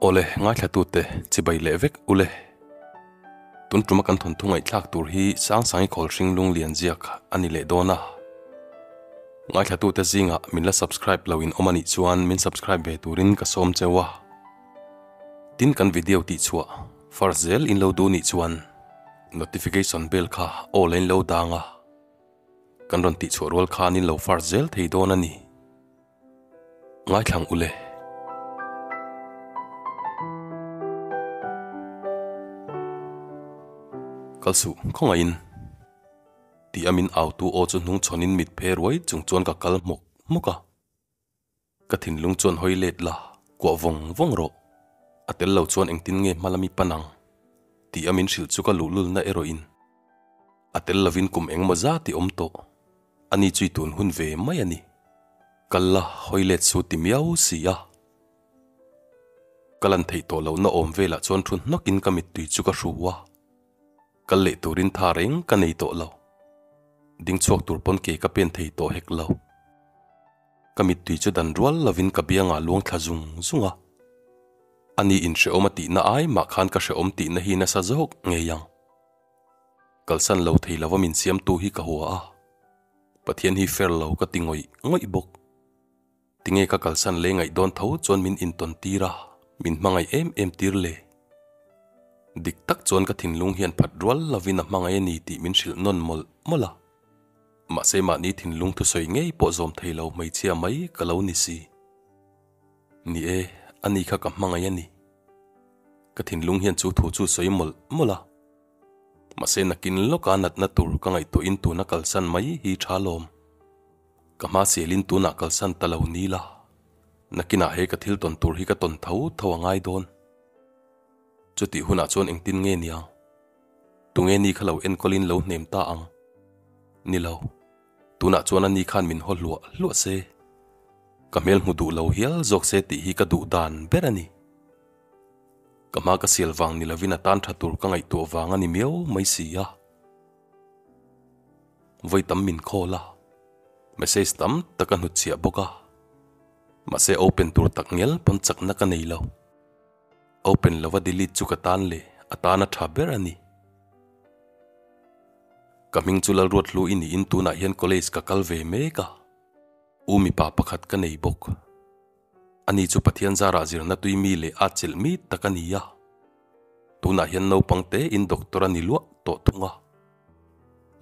Awle, ngaithlatute, chibai leh vek ule. Tun tuma kan thawnthu ngaihthlak tur hi Sangsangi Khawlhring Lunglian ziak a ni leh dawn a. Ngaithlatute zingah min la subscribe lo in awm a nih chuan min subscribe ve turin ka sawm cheu a. Tin kan video tih chhuah first zel in lo duh nih chuan notification bell kha all a in lo dang a. Kan rawn tih chhuah rual khan in lo first zel thei dawn a ni. Ngaithlang ule. Kal suh, khawngaihin. Tih a min au tu aw chu hnung chhawnin mit phe ruai chung chuan ka kal hmawk hmawk a. Ka thinlung chuan hawi let la, kuah vawng vawng rawh. A tel lo chuan engtin nge hma lami pan ang? Tih a min hrilh chu ka luhlulna erawhin a tel lovin kum engmaw zat i awm tawh. Ani chu i tun hun ve mai a ni. Kal la, hawi let su ti miau si a. Ka lan theih tawh lohna awm velah chuan thu hnawkin ka mittui chu ka hru a. Kal leh turin tha reng ka nei tawh lo. Ding chhuak tur pawn ke ka pen thei tawh hek lo. Ka mittui chu dan rual lovin ka biangah luang thla zung zung a. Ani inhrehawm a tihna ai mah khan ka hrehawm tihna hi nasa zawk ngei ang. Kalsan lo thei lova min siamtu hi ka hua a. Pathian hi fair lo ka ti ngawih ngawih bawk. Tinge ka kalsan leh ngaih dawn tho chuan min intawn tir a, min hmangaih em em tir le. Dik tak chuan ka thinlung hian phat rual lovin a hmangaih a ni tih min hrilh nawn mawlh mawlh a. Mahse mahni thinlung thusawi ngei pawh zawm thei lo hmeichhia mai ka lo ni si. Ni e, ani kha ka hmangaih a ni. Ka thinlung hian chu thu chu sawi mawlh mawlh a. Mahse nakin lawka natna tur ka ngaihtuahin tuna kalsan mai hi tha lawm. Ka hma sialin tunah kalsan ta lo ni la. Nakinah he ka thil tawn tur hi ka tawn tho tho a ngai dawn. Chutih hunah chuan engtin nge niang? Tunge ni kha lo enkawlin lo hnem ta ang? Ni lo. Tunah chuan a ni khan min haw hluah hluah se. Ka hmel hmu duh lo hial zawk se tih hi ka duh dan ber a ni. Ka hma ka sial vang ni lovin a tan tha tur ka ngaihtuah vang a ni miau mai si a. Vawi tam min call a, message tam tak a hnutchhiah bawk a. Mahse open tur tak ngial pawn chakna ka nei lo. Open lova delete chu ka tan leh a tan a tha ber a ni. Ka hming chu Lalruathlu i niin tunah hian college ka kal ve mek a, u mipa pakhat ka nei bawk. Ani chu Pathian zarah zirna tui mi leh a chelh mi tak a ni a, tunah hian naupang te in doctor a ni luah tawh thung a.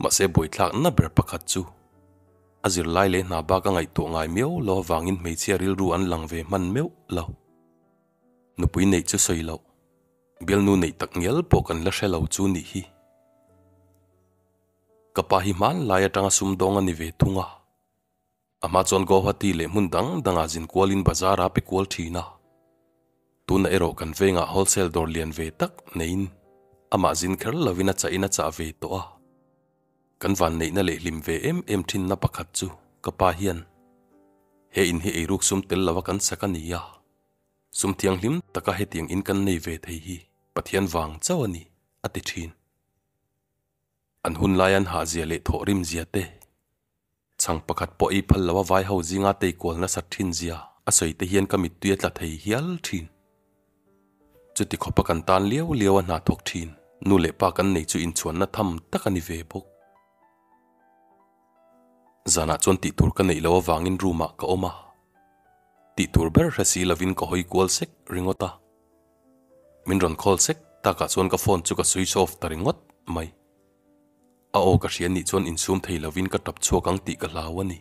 Mahse buaithlakna ber pakhat chu a zirlai leh hna bak a ngaihtuah ngai miau lo avangin hmeichhia rilru an lang ve hman meuh lo. Nupui neih chu sawi loh, bialnu neih tak ngial pawh kan la hre lo chu nih hi. Ka pa hi hmanlai atanga sumdawng a ni ve thung a, a hma chuan Guwahati leh hmun dang dangah zin kualin bazar a pe kual thin a. Tunah erawh kan vengah wholesale dawr lian ve tak neiin amah zin kher lovin a chahin a chah ve tawh a. Kan vanneihna leh hlim ve em em thinna pakhat chu ka pa hian he in hi eiruk sum tel lova kan sak a ni a. Sum thianghlim taka hetiang in kan nei ve thei hi Pathian vang chauh a ni, a ti thin. An hun lai an hahzia leh thawhrim zia te, chhang pakhat pawh ei phal lo a vai ho zinga tei kual nasat thin zia a sawi te hian ka mittui a tla thei hial thin. Chuti khawpa kan tan liau liau a hna thawk thin nu leh pa kan nei chu inchhuanna tham tak a ni ve bawk. Zanah chuan tihtur ka neih loh avangin room ah ka awm a. Tih tur ber hre si lovin ka hawi kual sek ringawt a. Min rawn call sek takah chuan ka phone chu ka switch off ta ringawt mai. A aw ka hria nih chuan insum thei lovin ka tap chhuak ang tih ka hlau a ni.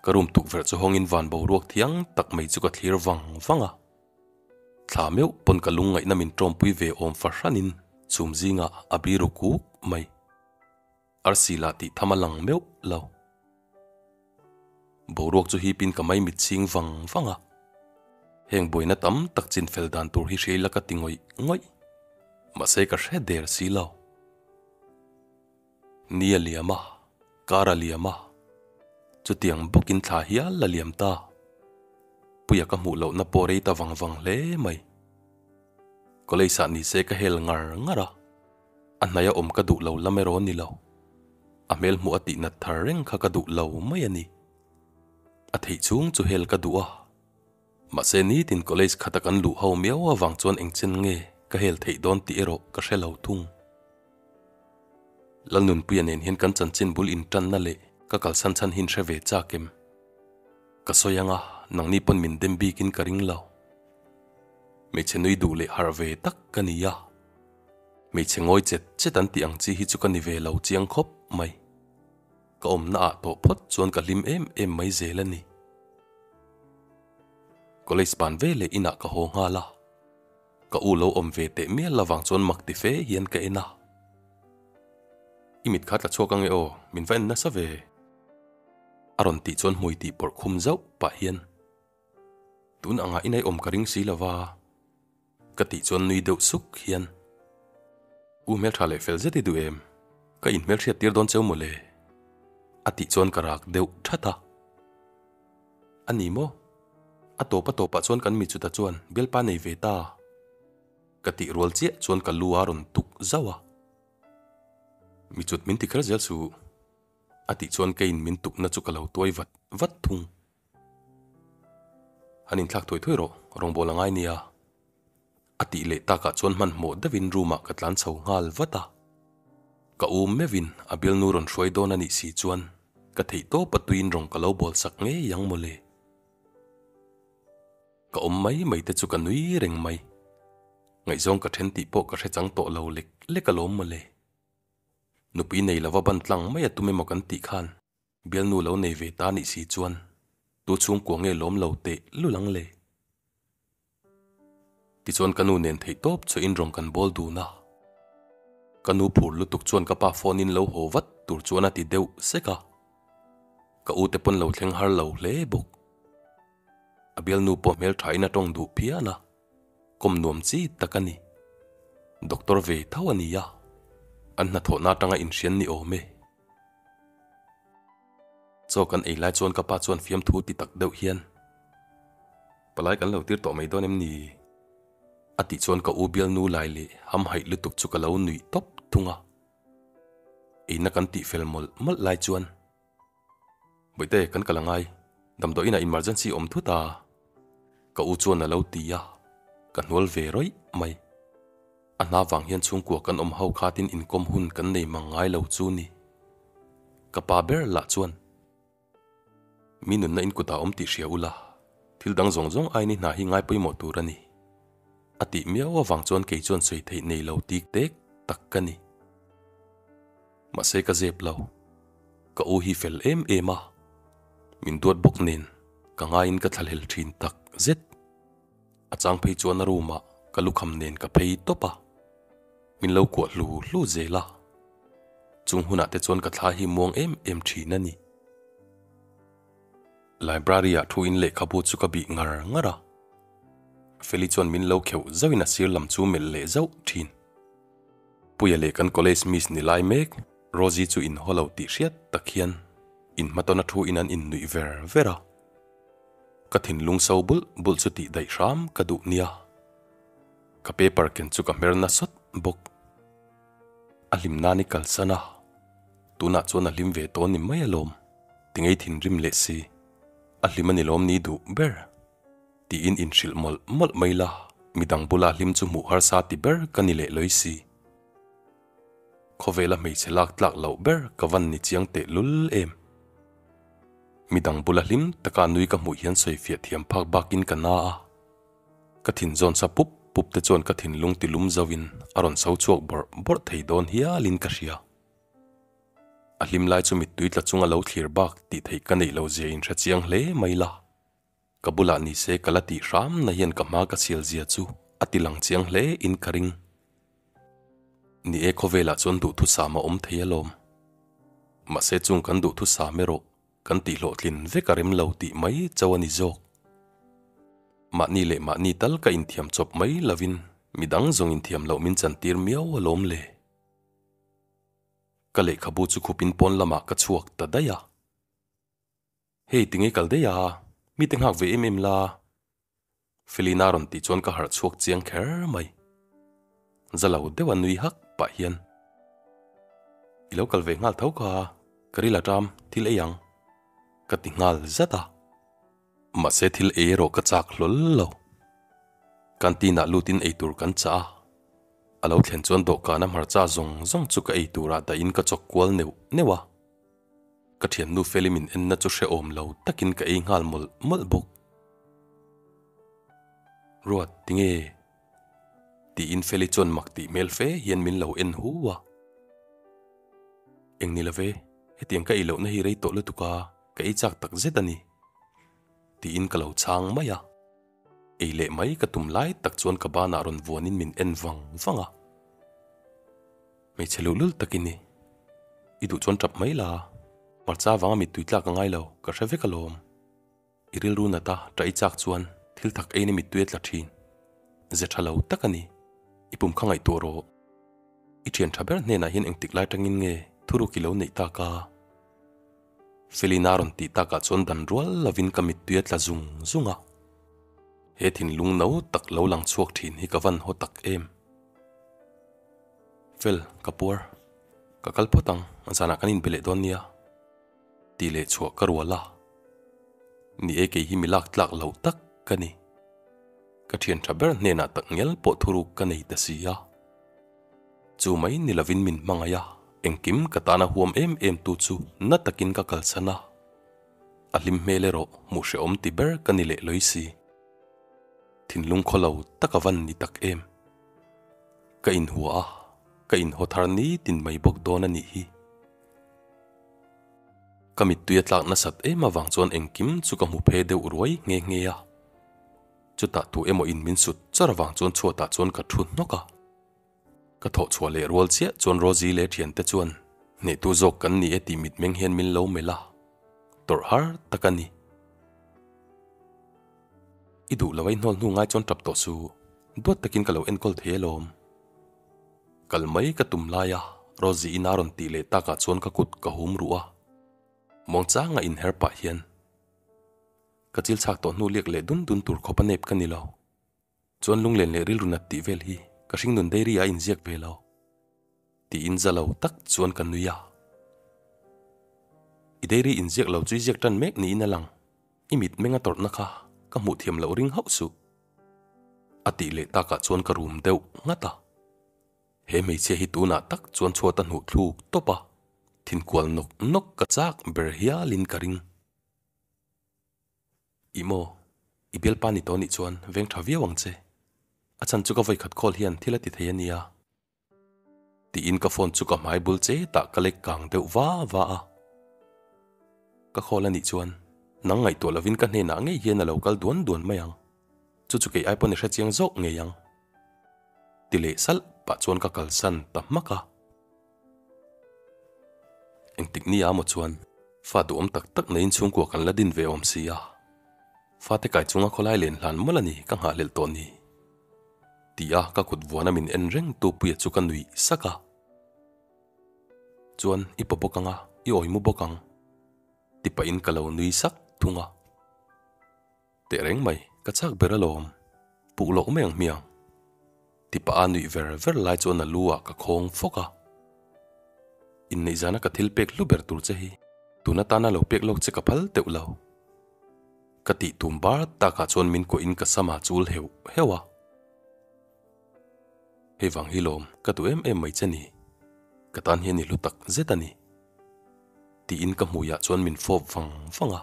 Ka room tukverh chu hawngin van boruak thiang tak mai chu ka thlir vang vang a. Thla meuh pawn ka lungngaihna min tawmpui ve awm fahranin chhum zingah a biru kuk mai. Arsi lah tih tham a lang meuh lo. Boruak chu hipin ka mai mit chhing vang vang a. Heng buaina tam tak chin fel dan tur hi hriaila ka ti ngawih ngawih. Mahse ka hre der si lo. Ni a liam a, kar a liam a. Chutiang bawkin thla hial a liam ta. Puia ka hmuh lohna pawh rei ta vang vang hle mai. College ah nise ka hel ngar ngar a. A hnaia awm ka duh lo lam erawh ni lo. A hmel hmuh a tih nat thar reng kha ka duh lo mai a ni. A theih chhung chu hel ka duh a. Mahse nitin college khata kan luh ho miau avang chuan engchen nge ka hel theih dawn tih erawh ka hre lo thung. Lalnunpuia nen hian kan chanchin bul intanna leh ka kalsan chhan hi in hre ve chak em? Ka sawi anga nangni pawn min dem bikin ka ring lo. Hmeichhe nui duh leh harh ve tak ka ni a. Hmeichhe ngawi chet chet an tih ang chi hi chu ka ni ve lo chiang khawp mai. Ka awmna ah tawh phawt chuan ka hlim em em mai zel a ni. College ban ve leh inah ka haw nghal a. Ka u lo awm ve teh mial avang chuan mak ti fe hian ka en a. I mit kha tla chhuak ange aw, min va en nasa ve. A rawn tih chuan hmui tih pawrh khum zauh pah hian, Tun angah inai awm ka ring si lova. Ka tih chuan nui deuh suk hian, U hmeltha leh fel zet i duh em? Ka inhmelhriat tir dawn cheu mawle. A tih chuan ka rak deuh that a. A ni maw? A tawp a tawpah chuan kan mi chuta chuan bialpa nei ve ta. Ka tih rual chiah chuan ka lu a rawn tuk zauh a. Mi chut min ti kher zel suh. A tih chuan keiin min tukna chu ka lo tuai vat vat thung. Han inthlak thuai thuai rawh, rawngbâwl a ngai nia. A tih leh takah chuan hmanhmawh deuhin room-ah ka tlan chho nghal vat a. Ka u meuhin a bialnu rawn hruai dawn a nih si chuan ka theih tawp a tuiin rawng ka lo bawl sak ngei ang mawle. Ka awm mai mai te chu ka nui reng mai. Ngaihzawng ka then tih pawh ka hre chang tawh lo lek lek alawm mawle. Nupui nei lova ban tlang mai a tum emaw kan tih khan bialnu lo nei ve ta nih si chuan tu chhungkua nge lawm lo teh lul ang le. Tichuan ka nu nen theih tawp chu inrawng kan bawl dun a. Ka nu phur lutuk chuan ka pa phone in lo haw vat tur chuan a ti deuh sek a. Ka u te pawn lo thleng har lo hle bawk. A bialnu pawh hmeltha in a tawng duh phian a, kawm nuam chi tak a ni. Doctor ve tho a ni a, an hnathawhna atanga inhrian ni awm e. Chaw kan ei lai chuan ka pa chuan fiamthu ti tak deuh hian, Palai kan lo tir tawh mai dawn em ni? A tih chuan ka u bialnu lai leh hamhaih lutuk chu ka lo nuih tawp thung a. Eina kan tih fel mawlh mawlh lai chuan, Bawihte, kan kal angai, damdawi inah emergency awm thut a, ka u chuan a lo ti a, ka hnual ve rawih mai. A hna vang hian chhungkua kan awm ho khatin inkawm hun kan nei mang ngai lo chu ni. Ka pa ber lah chuan, Mi nunna in kutah awm tih hria ula, thil dang zawng zawng aini hna hi ngai pawimawh tur a ni. A tih miau avang chuan kei chuan sawi theih nei lo tik tek tak ka ni. Mahse ka zep lo. Ka u hi fel em em a, min duat bawk nen ka ngaiin ka thlahlel thin tak zet. A chang phei chuan a room ah ka lukham nen ka phei tawp a, min lo kuah hlu hlu zel a. Chung hunah te chuan ka thla hi muang em em thin a ni. Library ah thu in lehkhabu chu ka bih ngar ngar a. Feli chuan min lo kheuh zauhin a sir lam chu melh leh zauh thin. Puia leh kan college miss ni lai mek Rosie chu inhaw lo tih hriat tak hian inhmatawna thu in an innuih ver ver a. Ka thinlung so bulh bulh chu tih daih hram ka duh nia. Ka paper ken chu ka hmer nasat bawk. A hlim nan i kalsan a, tunah chuan a hlim ve tawh ni mai alawm, ti ngei thinrim leh si. A hlim a ni lawm ni duh ber? Tiin inhrilh mawlh mawlh mai la, midang bula hlim chu hmuh harsa ti ber ka ni leh lawi si. Khawvela hmeichhe lak tlak loh ber ka van ni chiang teh lul em. Midang bula hlim taka nui ka hmuh hian sawifiah thiam phak bakin ka na a. Ka thin zawn sa pup pup te chuan ka thinlung ti lum zauhin a rawn so chhuak bawrh bawrh thei dawn hialin ka hria. A hlim lai chu mittui tla chunga lo thlir bak tih theih ka neih lo zia in hre chiang hle mai la. Ka bulah ni se ka la tih hram na hian ka hma ka sial zia chu a ti lang chiang hle in ka ring. Ni e khawvelah chuan duhthusam a awm thei alawm. Mahse chung kan duhthusam erawh kan tihhlawhtlin vek a rem lo tih mai chauh a ni zawk. Mahni leh mahni tal ka inthiam chawp mai lovin midang zawng inthiam loh min chantir miau alawm le. Ka lehkhabu chu khupin pawn lamah ka chhuak ta daih a. Hei tinge kal daih a, mite nghak ve em em la. Felina rawn tih chuan ka harh chhuak chiang kher mai. Za lo deuh a nui hak pah hian, I lo kal ve nghal tho kha, ka ril a ṭam, thil ei ang, ka ti nghal zat a. Mahse thil ei erawh ka chak hlawl lo. Canteen ah lutin eitur kan chah a, a lo thlen chuan dawhkana hmarcha zawng zawng chu ka eiturah dahin ka chawk kual neuh neuh a. Ka thiannu Feli min enna chu hrehawm lo takin ka ei nghal mawlh mawlh bawk. Ruat, tinge? Tiin Feli chuan mak tih hmel fe hian min lo en hu a. Eng ni love, hetiang ka ei lohna hi rei tawh lutuk a, ka ei chak tak zet a ni. Tiin ka lo chhang mai a. Ei leh mai ka tum lai tak chuan ka banah rawn vuanin min en vang vang a. Hmeichhe luhlul tak i ni. I duh chuan tap mai la, hmarcha vanga mittui tlak a ngai lo, ka hre vek alawm. I rilru nata ṭah i chak chuan thil thak eiin i mittui a tla ṭhin. Ze ṭha lo tak a ni. I pum kha ngaihtuah rawh. I ṭhian ṭha ber hnenah hian engtik lai ṭangin nge thuruk i lo neih tak a? Felina rawn tih takah chuan dan rual lovin ka mittui a tla zung zung a. He thinlung no tak lo lang chhuak ṭhin hi ka van haw tak em. Fel, ka puar. Ka kal phawt ang, zanah kan inbe leh dawn nia. Tih leh chhuah ka rual a. Ni e kei hi mi lak tlak loh tak ka ni. Ka thian tha ber hnenah tak ngial pawh thuruk ka nei ta si a. Chu mai ni lovin min hmangaih a, engkim ka tana huam em em tu chu na takin ka kalsan a. A hlim hmel erawh hmuh hrehawm ti ber ka ni leh lawi si. Thinlung khaw lo tak a van ni tak em. Ka inhua a, ka inhaw thar nitin mai bawk dawn a nih hi. Ka mittui a tlak nasat em avang chuan engkim chu ka hmu phe deuh ruai nghe nghe a. Chutah tu emaw in min sut char avang chuan chhuatah chuan ka thu hnawk a. Ka thawh chhuah leh rual chiah chuan Rosie leh thiante chuan hnehtu zawk kan ni e tih mitmeng hian min lo melh a, tawrh har tak a ni. I duh lo a i hnawl hnu ngai chuan tap tawh suh, duat takin ka lo enkawl thei alawm. Kal mai ka tum lai a, Rosie in a rawn tih leh takah chuan ka kut ka hum ruh a, muangchanga inher pah hian ka chil chhak tawh hnu liak leh dun dun tur khawp a nep ka ni lo. Chuan lunglen leh rilru nat tih vel hi ka hringnun diary ah a inziak ve lo. Tiin za lo tak chuan ka nui a. I diary inziak lo chu i ziak tan mek niin a lang. I mit meng a tawrhna kha ka hmuh thiam loh ring hauh suh. A tih leh takah chuan ka rum deuh nghat a. He hmeichhia hi tunah tak chuan chhuat a hnuh thluk tawp a, thinkual nawk nawk ka chak ber hialin ka ring. I maw? I bialpa ni tawh nih chuan veng tha viau ang che. A chhan chu ka vawikhat call hian thil a ti thei a nia. Tiin ka phone chu ka hmai bul che tah ka lek kang deuh va va a. Ka call a nih chuan nang ngaihtuah lovin ka hnenah ngei hian a lo kal duan duan mai ang. Chu chu kei ai pawn i hrechiang zawk ngei ang. Ti leh salh pah chuan ka kalsan ta hmak a. Engtik ni a maw chuan fa duhawm tak tak neiin chhungkua kan la din ve awm si a, fate kai chunga khawlai len hlan mawlh a ni ka nghahhlelh tawh ni ti a ka kut vuana min en reng tu puia chu ka nuih sak a. Chuan i paw bawk ang a, i awi mu bawk ang ti pahin ka lo nui sak thung a. Teh reng mai, ka chak ber alawm. Puk loh mai ang hmiang. Tipa a nuih ver ver lai chuan a lu ah ka khawng fawk a. Inneih zana ka thil pek hlu ber tur che hi tun atana lo pek lawk che ka phal teuh lo. Ka tih tum bar takah chuan min kuahin ka sama chul heuh heuh a. Hei vang hi lawm ka duh em em mai che ni. Ka tan hian i hlu tak zet a ni. Tiin ka hmuiah chuan min fawp vang vang a.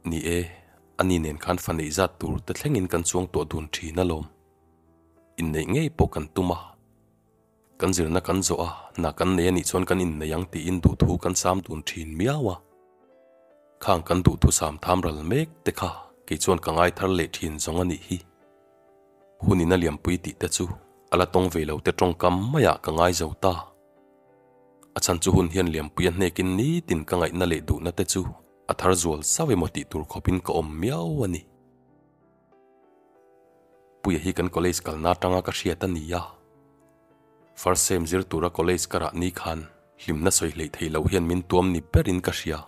Ni e, ani nen khan fa neih zat tur te thlengin kan chuang tawh dun thin alawm. Inneih ngei pawh kan tum a. Kan zirna kan zawh a, hna kan nei anih chuan kan innei ang tiin duhthu kan sam dun thin miau a. Khang kan duhthu sam tham ral mek te kha kei chuan ka ngai thar leh thin zawng anih hi. Hun in a liampui tih te chu a la tawng ve lo te tawngkam maiah ka ngai zo ta. A chhan chu hun hian liampui a hnekin nitin ka ngaihna leh duhna te chu a thar zual sauh emaw tih tur khawpin ka awm miau a ni. Puia hi kan college kalna atanga ka hriat a ni a. First sem zir tura college ka rah ni khan hlimna sawi hleih thei lo hian min tuam ni berin ka hria.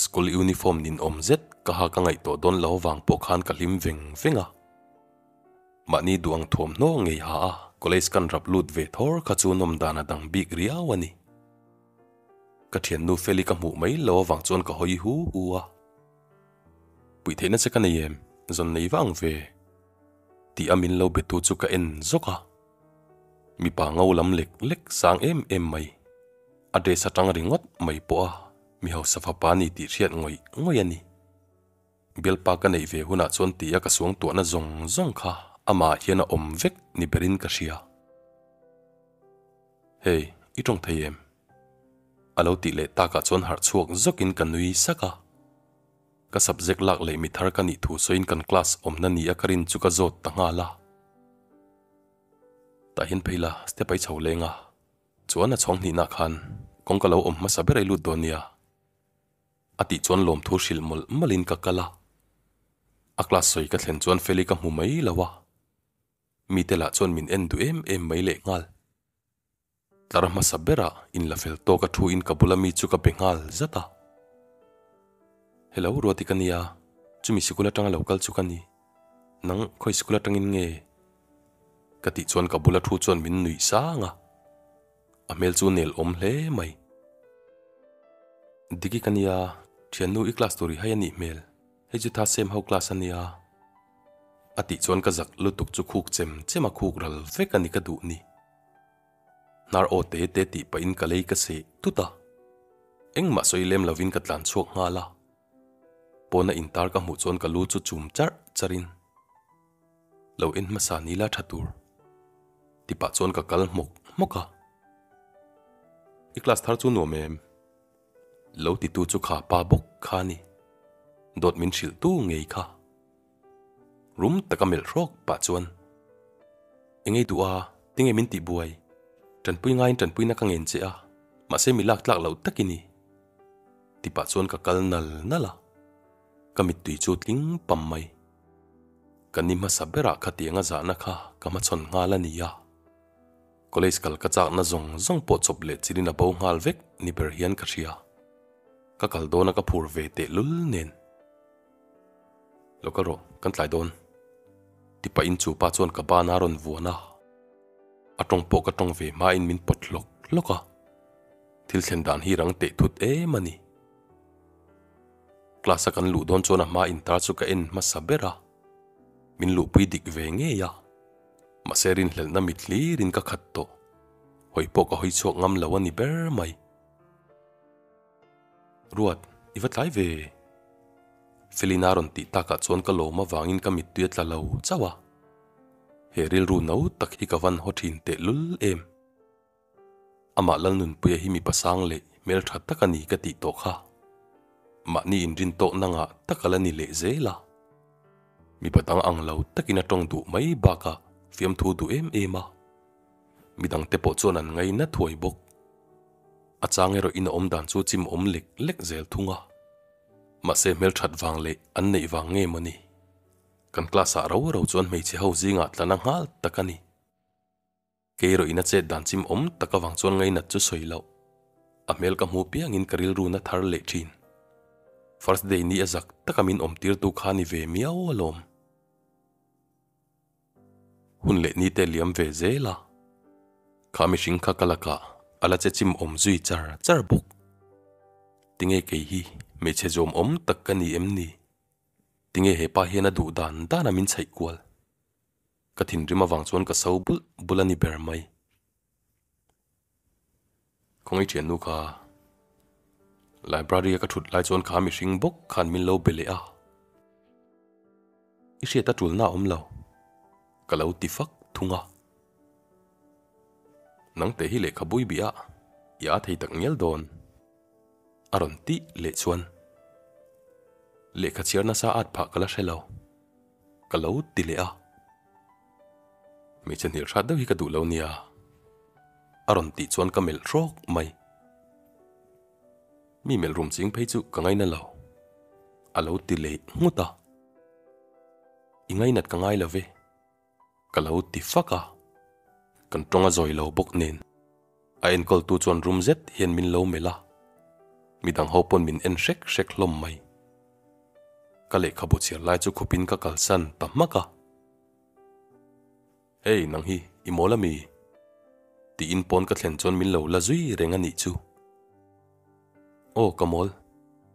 School uniform ninawm zet ka ha ka ngaihtuah dawn lo avang pawh khan ka hlim veng veng a. Mahni duh ang thuamhnaw ngei ha a college kan rap lut ve thawr kha chu nawm dan a dang bik riau a ni. Ka thiannu Feli ka hmuh mai lo avang chuan ka hawi hu hu a. Puih theihna che ka nei em? Zawn nei vang ve. Tih a min lo be tu chu ka en zawk a. Mipa ngo lam lek lek sang em em mai. A dress atang ringawt mai pawh a mi hausa fapa ni tih hriat ngawih ngawih a ni. Bialpa ka neih ve hunah chuan ti a ka suangtuahna zawng zawng kha amah hian a awm vek ni berin ka hria. Hey, i tawng thei em? A lo tih leh takah chuan harh chhuak zawkin ka nui sak a. Ka subject lak leh mi thar ka nih thu sawiin kan class awmna ni a ka rin chu ka zawt ta nghal a. Tah hian phei la, step a i chho leng a. Chuan a chhawng hnihna khan kawngka lo awm hmasa ber a i lut dawn nia. A tih chuan lawmthu hrilh mawlh mawlhin ka kal a. A class sawi ka thlen chuan Feli ka hmu mai lo a. Mite lah chuan min en duh em em mai leh nghal. Tlar hmasa berah inla fel tawk a thu in ka bula mi chu ka be nghal zat a. Hello Ruati ka nia, chumi sikul atanga lo kal chu ka ni. Nang khawi sikul atangin nge? Ka tih chuan ka bula thu chuan min nuih sang a. A hmel chu nel awm hle mai. Diki ka nia, thiannu i class tur i hai a nih hmel, hei chu tha sem ho class a nia. A tih chuan ka zak lutuk chu khuk chem chem a khuk ral vek a ni ka duh ni. Hnar aw te te tih pahin ka lei ka seh tut a. Engmah sawi lem lovin ka tlan chhuak nghal a. Pawna intar ka hmuh chuan ka lu chu chum charh charhin lo en hmasa ni la tha tur ti pah chuan ka kal hmawk hmawk a. I class thar chu nuam em? Lo titu chu kha pa bawk kha a ni. Dawt min hrilh tu ngei kha. Rum taka melh hrawk pah chuan, Eng ei duh a, tinge min tih buai? Tanpui ngaiin tanpuina ka ngen che a, mahse mi lak tlak loh tak i ni. Ti pah chuan ka kal nal nal a, ka mittui chu tling pam mai. Ka ni hmasa berah khatiang a zahna kha ka hmachhawn nghal a ni a. College kal ka chakna zawng zawng pawh chawp leh chilin a bo nghal vek ni ber hian ka hria. Ka kal dawna ka phur ve tehlul nen. Lo kal rawh, kan tlai dawn. Ti pahin chu pa chuan ka ban a rawn vuan a. A tawng pawh ka tawng ve hmain min pawt hlawk hlawk a. Thil thlen dan hi rang teh thut em a ni. Class a kan luh dawn chuan a hma intar chu ka en hmasa ber a. Min luhpui dik ve ngei a. Mahse rinhlelhna mit hlirin ka khat tawh. Hawi pawh ka hawi chhuak ngam lo a ni ber mai. Ruat, i va tlai ve. Felina rawn tih takah chuan ka lawm avangin ka mittui a tla lo chauh a. He rilru no tak hi ka van haw thin tehlul em. Amah Lalnunpuia hi mipa sang leh hmeltha tak a ni ka tih tawh kha. Mahni inrin tawk nangah tak a la ni leh zel a. Mipa dang ang lo takin a tawng duh mai bakah fiamthu duh em em a. Midangte pawh chuan an ngaina thuai bawk. A chang erawh in a awm dan chu chim awm lek lek zel thung a. Mahse hmelthat vang leh an neih vang nge maw ni? Kan class ah ro ro chuan hmeichhe ho zingah tlana nghal tak a ni. Kei erawh in a chet dan chim awm tak avang chuan ngainat chu sawi loh. A hmel ka hmu piangin ka rilru na thar leh thin. First day ni a zak taka min awm tirtu kha ni ve miau alawm. Hun leh ni te liam ve zel a, kha mihring kha ka lakah a la che chim awm zui char char bawk. Tinge kei hi hmeichhe zawm awm tak ka ni em ni? Tinge he pa hian a duh dan dan a min chhaih kual? Ka thinrim avang chuan ka so bulh bulh a ni ber mai. Khawngaih thiannu kha library a ka thut lai chuan kha mihring bawk khan min lo be leh a, i hriat a tulna a awm lo, ka lo ti fak thung a. Nang teh hi lehkhabui bih a, i a thei tak ngial dawn, a rawn tih leh chuan lehkha chhiar nasa at phah ka la hre lo, ka lo ti leh a. Hmeichhe hnial hrat deuh hi ka duh lo nia. A rawn tih chuan ka melh hrawk mai. Mi melh rum ching phei chu ka ngaina lo. A lo ti leh nghut a. I ngainat ka ngai lo ve. Ka lo ti fak a. Kan tawng a zawi lo bawk nen. A enkawltu chuan rum zet hian min lo melh a. Midang ho pawn min en hrek hrek hlawm mai. Ka lehkhabu chhiar lai chu khupin ka kalsan ta hmak a. Hey, nang hi i mawl ami? Tiin pawn ka thlen chuan min lo la zui reng a nih chu. Aw ka mawl,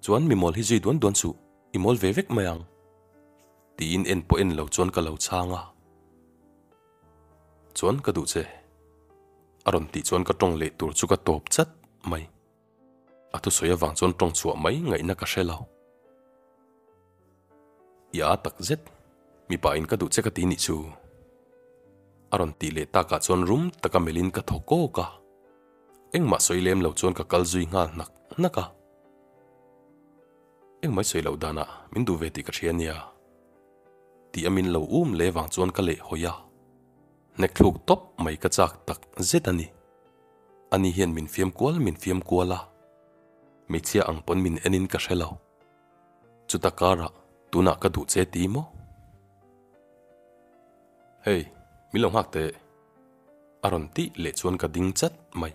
chuan mi mawl hi zui duan duan suh, i mawl ve vek mai ang. Tiin en pawh en lo chuan ka lo chhang a. Chuan ka duh che. A rawn tih chuan ka tawng leh tur chu ka tawp chat mai. A thusawi avang chuan tawng chhuah mai ngaihna ka hre lo. I a tak zet, mipa in ka duh che ka ti nih chu. A rawn tih leh takah chuan rum taka melhin ka thaw kawk a. Engmah sawi lem lo chuan ka kal zui nghal hnak hnak a. Engmah i sawi loh danah min duh ve tih ka hria nia. Tih a min lo um leh vang chuan ka leh hawi a. Hnek thluk tawp mai ka chak tak zet a ni. Ani hian min fiam kual min fiam kual a. Hmeichhia ang pawn min en in ka hre lo. Chuta karah tunah ka duh che ti maw? Hey, min lo nghak teh. A rawn tih leh chuan ka ding chat mai.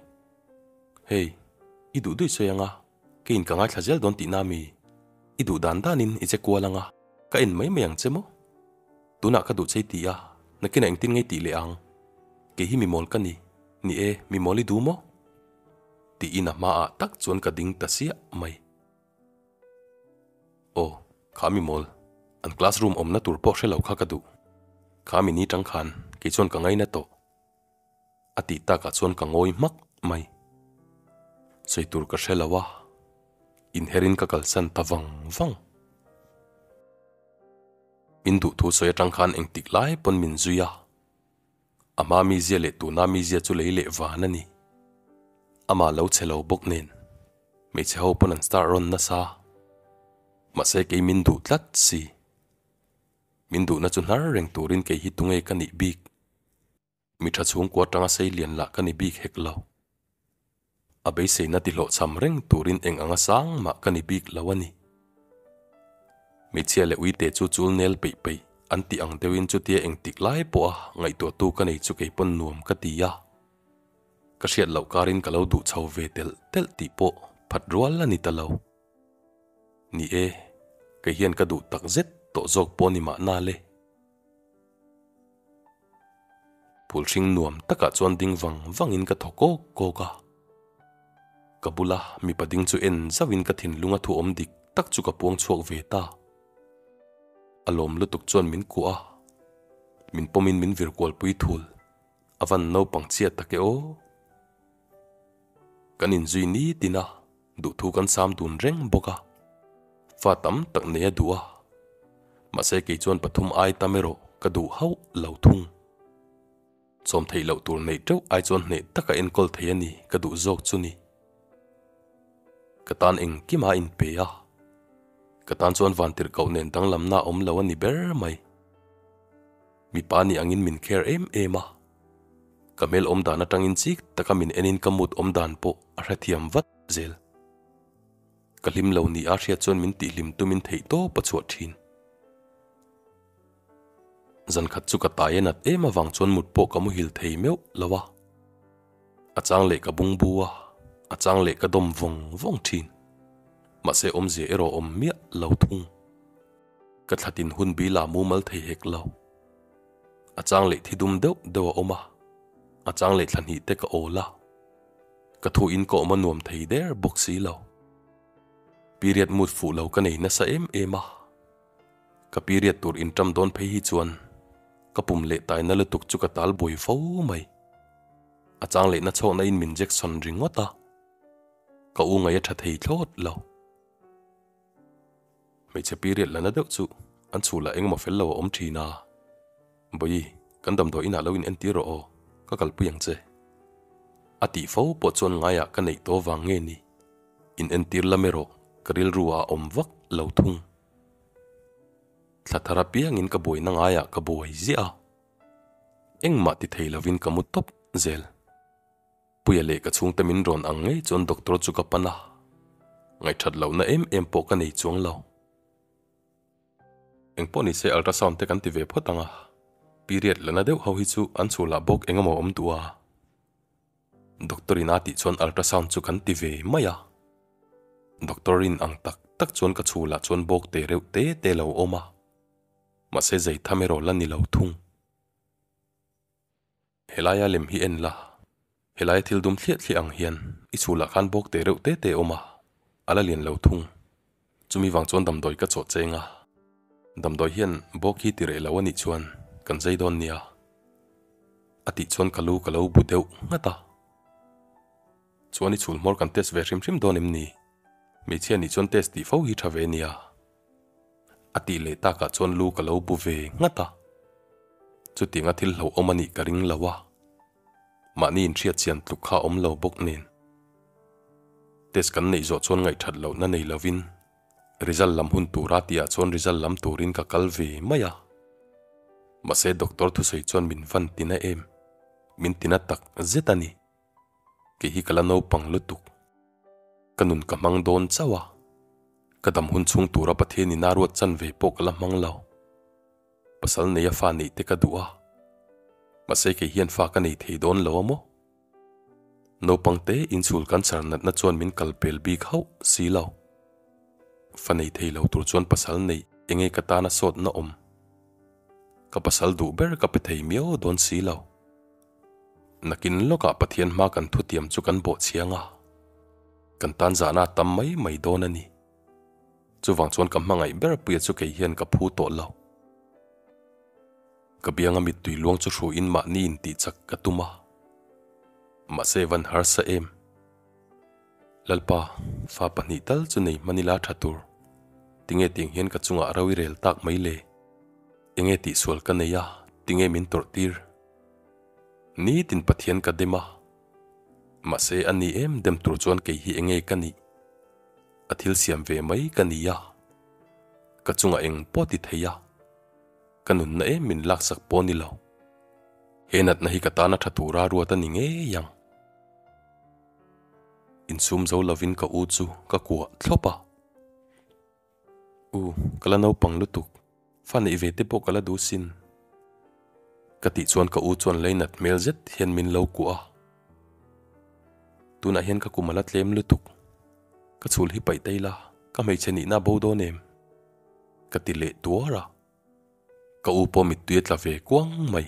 Hey, i duh duih sawi anga, keiin ka ngaithla zel dawn tihna mi? I duh dan danin i che kual anga, ka en mai mai ang che maw? Tunah ka duh che i ti a, nakinah engtin nge i tih leh ang? Kei hi mimawl ka ni, ni e, mimawl i duh maw? Tiin a hmaah tak chuan ka ding ta siah mai. Aw, kha mi mawl, an classroom awmna tur pawh hre lo kha ka duh. Kha mi ni tang khan kei chuan ka ngaina tawh. A tih takah chuan ka ngawi hmak mai. Sawi tur ka hre lo a, inherin ka kalsan ta vang vang. Min duh thu sawi atang khan engtik lai pawn min zui a. A hma mizia leh tuna mizia chu lei leh van a ni. Amah lo che lo bawk nen hmeichhe ho pawn an star rawn nasa. Mahse kei min duh tlat si. Min duhna chu hnar reng turin kei hi tunge ka nih bik. Mi tha chhungkua atanga sei lian lah ka ni bik hek lo. A beiseina ti hlawhchham reng turin eng anga sang mah ka ni bik lo a ni. Hmeichhia leh uite chu chul nel peih peih an tih ang deuhin chutia engtik lai pawha ngaihtuahtu ka nei chu kei pawn nuam ka ti a. Ka hriat loh karin ka lo duh chho ve telh telh tih pawh phat rual a ni ta lo. Ni e, kei hian ka duh tak zet tawh zawk pawh ni mahna le. Phul hring nuam takah chuan ding vang vangin ka thaw kawk kawk a. Ka bula mipa ding chu en zauhin ka thinlunga thu awm dik tak chu ka puang chhuak ve ta. A lawm lutuk chuan min kuah a, min pawmin min vir kualpui thul. A van naupang chhiat tak e aw. Kan inzui nitin a, duhthu kan sam dun reng bawk a. Fa tam tak nei a duh a, mahse kei chuan pathum ai tam erawh ka duh hauh lo thung. Chawm theih loh tur neih teuh ai chuan hneh taka enkawl thei a ni ka duh zawk chu ni. Ka tan engkim a inpe a, ka tan chuan vantirhkoh nen danglamna a awm lo a ni ber mai. Mipa nih angin min care em em a, ka hmel awm dan atangin chik taka min enin ka mood awm dan pawh a hrethiam vat zel. Ka hlim lo ni a hriat chuan min tihhlim tumin theih tawp a chhuah thin. Zan khat chu ka tai a nat em avang chuan mut pawh ka muhil thei meuh lo a. A chang leh ka bungbu a, a chang leh ka dawm vawng vawng thin. Mahse awmzia erawh awm miah lo thung. Ka thlatin hun bil ah mumal thei hek lo. A chang leh thi dum deuh deuh a awm a, a chang leh thla hnih te ka awl a. Ka thu in ka awm a nuam thei der bawk si lo. Period mood fuh lo ka nei nasa em em a. Ka period tur inṭam dawn phei hi chuan ka pum leh taina lutuk chu ka tal buai fo mai. A chang leh na chhawkna in min jection ringawt a, ka u ngaih a ṭha thei thlawt lo. Hmeichhe period la na deuh chu an chhul ah engemaw fel lo a awm thin a, Bawi, kan damdawi inah lo in entir rawh aw, ka kalpui ang che. A tih fo pawh chuan ngaiah ka neih tawh vang nge ni, in entir lam erawh ka rilru ah a awm vak lo thung. Thla thar apiangin ka buaina ngaiah ka buai ziah a, engmah ti thei lovin ka mu tawp zel. Puia leh ka chhungte min rawn ang ngei chuan doctor chu ka pan a, ngaihthat lohna em em pawh ka nei chuang lo. Engpawh nise ultrasound te kan ti ve phawt ang a, period la na deuh ho hi chu an chhul ah bawk eng emaw awm duh a. Doctor in a tih chuan ultrasound chu kan ti ve mai a. Doctor in ang tak tak chuan ka chhul ah chuan bawk te reuh te te lo awm a, mahse zei tham erawh la ni lo thung. Helaia lem hi en la, helaia thil dum thliah thliah ang hian i chhulah khan bawk te reuh te te awm a, a la lian lo thung. Chumi vang chuan damdawi ka chawh cheng a. Damdawi hian bawk hi ti reh lo a nih chuan kan zai dawn nia. A tih chuan ka lu ka lo bu deuh nghat a. Chuan i chhul hmawr kan test ve hrim hrim dawn em ni? Hmeichhia nih chuan test tih fo hi tha ve nia. A tih leh takah chuan lu ka lo bu ve nghat a. Chutianga thil hlauhawm a nih ka ring lo a. Mahni inhriat chian tluk kha awm lo bawk nen. Test kan neih zawh chuan ngaihthat lohna nei lovin result lam hun tura tihah chuan result lam turin ka kal ve mai a. Mahse doctor thusawi chuan min van tina em? Min tina tak zet a ni. Kei hi ka la naupang lutuk. Ka nun ka hmang dawn chauh a. Ka dam hun chhung tura Pathian in a ruat chan ve pawh ka la hmang lo. Pasal neia fa neih te ka duh a. Mahse kei hian fa ka nei thei dawn lo a maw? Naupang te inchhul cancer natna chuan min kal pel bik hauh si lo. Fa nei thei lo tur chuan pasal neih enge ka tana sawtna awm? Ka pasal duh ber ka pe thei miau dawn si lo. Nakin lawkah Pathian hma kan thutiam chu kan bawh chiang a, kan tan zahna a tam mai mai dawn a ni. Chuvang chuan ka hmangaih ber puia chu kei hian ka phu tawh lo. Ka bianga mittui luang chu hruin mahni intih chak ka tum a, mahse van harsa em. Lalpa, fa pahnih tal chu nei hman ila tha tur. Tinge tiang hian ka chungah ro i rel tak mai le? Enge tihsual ka nei a, tinge min tawrh tir? Nitin Pathian ka dem a, mahse a ni em dem tur chuan kei hi enge ka nih? A thil siam ve mai ka ni a, ka chungah eng pawh ti thei a, ka nunna em min laksak pawh ni lo. He natna hi ka tana tha tura ruat a ni ngei ang. Insum zo lovin ka u chu ka kuah thlawp a. U, ka la naupang lutuk, fa neih ve te pawh ka la duh sin. Ka tih chuan ka u chuan leinat hmel zet hian min lo kuah a. Tunah hian ka kum a la tlem lutuk, ka chhul hi paih ta ila, ka hmeichhe nihna a bo dawn em? Ka ti leh tuar a. Ka u pawh mittui a tla ve kuang mai,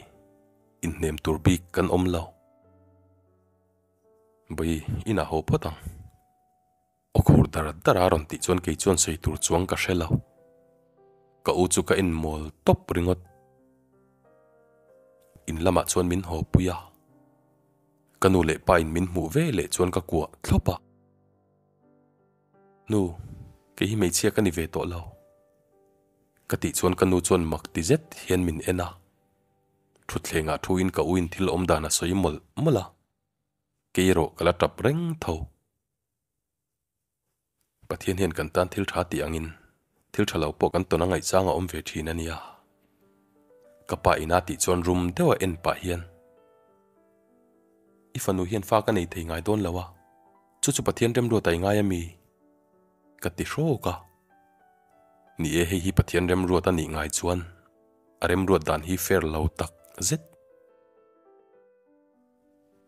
inhnem tur bik kan awm lo. Bawi, inah haw phawt ang. Aw khur dar dar a rawn tih chuan kei chuan sawi tur chuang ka hre lo. Ka u chu ka en mawl tawp ringawt. In lamah chuan min haw pui a. Ka nu leh pa in min hmuh ve leh chuan ka kuah thlawp a. Nu, kei hi hmeichhia ka ni ve tawh lo. Ka tih chuan ka nu chuan mak ti zet hian min en a. Thutthlengah thu in ka u in thil awm dan a sawi mawlh mawlh a. Kei erawh ka la tap reng tho. Pathian hian kan tan thil tha tih angin thil tha lo pawh kan tawn a ngaihchang a awm ve thin a nia. Ka pa ina tih chuan rum deuh a en pah hian, I fanu hian fa ka nei thei ngai dawn lo a, chu chu Pathian remruat a i ngai a mi? Ka ti hrawk a. Ni e, hei hi Pathian remruat a nih ngai chuan a remruat dan hi fair lo tak zet.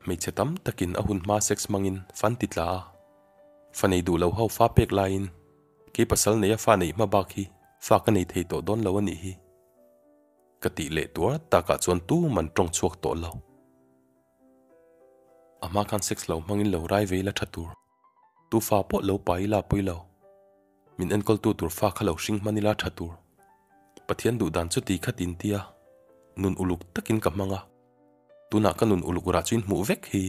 Hmeichhe tam takin a hun hma sex hmangin fan ti tla a, fa nei duh lo ho fa pek laiin kei pasal neia fa neih hma bak hi fa ka nei thei tawh dawn lo a nih hi. Ka tih leh tuar takah chuan tuman tawng chhuak tawh lo. A hma khan sex lo hmangin lo rai ve ila tha tur. Tu fa pawh lo pa ila pui lo. Min enkawltu tur fa kha lo hring hman ila tha tur. Pathian duh dan chu ti khat in tia nun uluk takin ka hmang a. Tunah ka nun uluk rah chu in hmuh vek hi.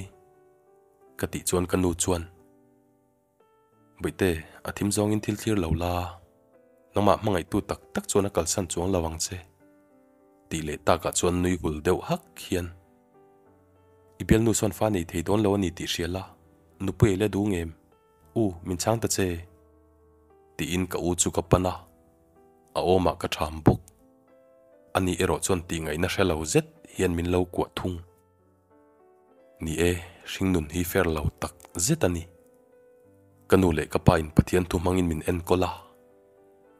Ka tih chuan ka nu chuan, Bawihte, a thim zawngin thil thlir lo la, nangmah hmangaihtu tak tak chuan a kalsan chuang lo ang che. Tih leh takah chuan nui hul deuh hak hian, I bialnu sawn fa nei thei dawn lo a ni tih hria la, nupui ei la duh ngem? U, min chhang ta che. Tiin ka u chu ka pan a, a awmah ka ṭham bawk. Ani erawh chuan tihngaihna hre lo zet hian min lo kuah thung. Ni e, hringnun hi fair lo tak zet a ni. Ka nu leh ka pa in Pathian thu hmangin min enkawl a,